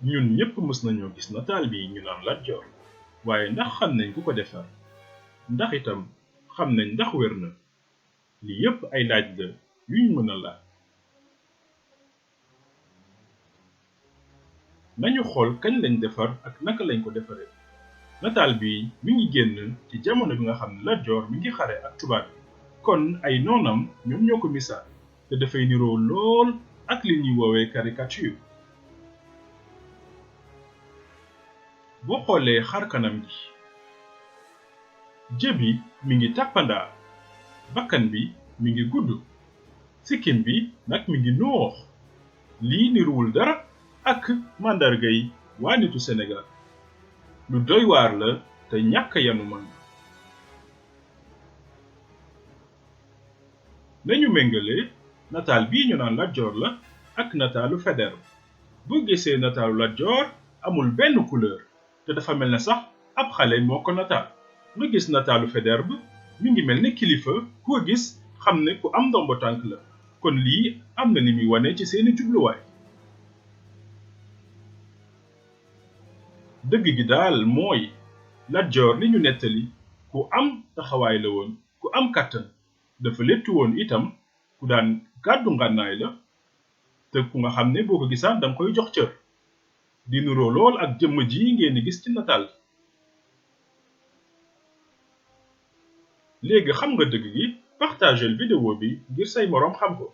ñun ñépp mës nañoo gis nataal bi ñu naan Lat Joor waaye ndax xam nañ ku ko defar ndax itam xam nañ ndax wér na li yépp ay laaj la yuñ mën a laaj. nañu xool kañ lañ defar ak naka lañ ko defaree nataal bi mi ngi génn ci jamono bi nga xam ne Lat Joor mi ngi xare ak tubaab bi kon ay noonam ñoom ñoo ko misaal te dafay niroo lool ak li ñuy woowee caricature. boo xoolee xar kanam gi jëbi mi ngi tàppandaa bakkan bi mi ngi gudd sikkim bi nag mi ngi noox lii niruwul dara ak màndargay waa nitu Sénégal lu doy waar la te ñàkk yanu man. nañu méngale nataal bii ñu naan Lat Joor la ak nataalu Faidherbe boo gisee nataalu Lat Joor amul benn couleur te dafa mel ne sax ab xale moo ko nataal nga gis nataalu Faidherbe mi ngi mel ne kilifa koo gis xam ne ku am ndombo tànk la kon lii am na li muy wane ci seeni jubluwaay. dëgg gi daal mooy Lat Joor li ñu nettali ku am taxawaay la woon ku am kàttan dafa lettu woon itam ku daan gàddu ngànnaay la te ku nga xam ne boo ko gisaan danga koy jox cër di nuroo lool ak jëmm ji ngeen di gis ci nataal léegi xam nga dëgg gi partagel vidéo bi ngir say moroom xam ko.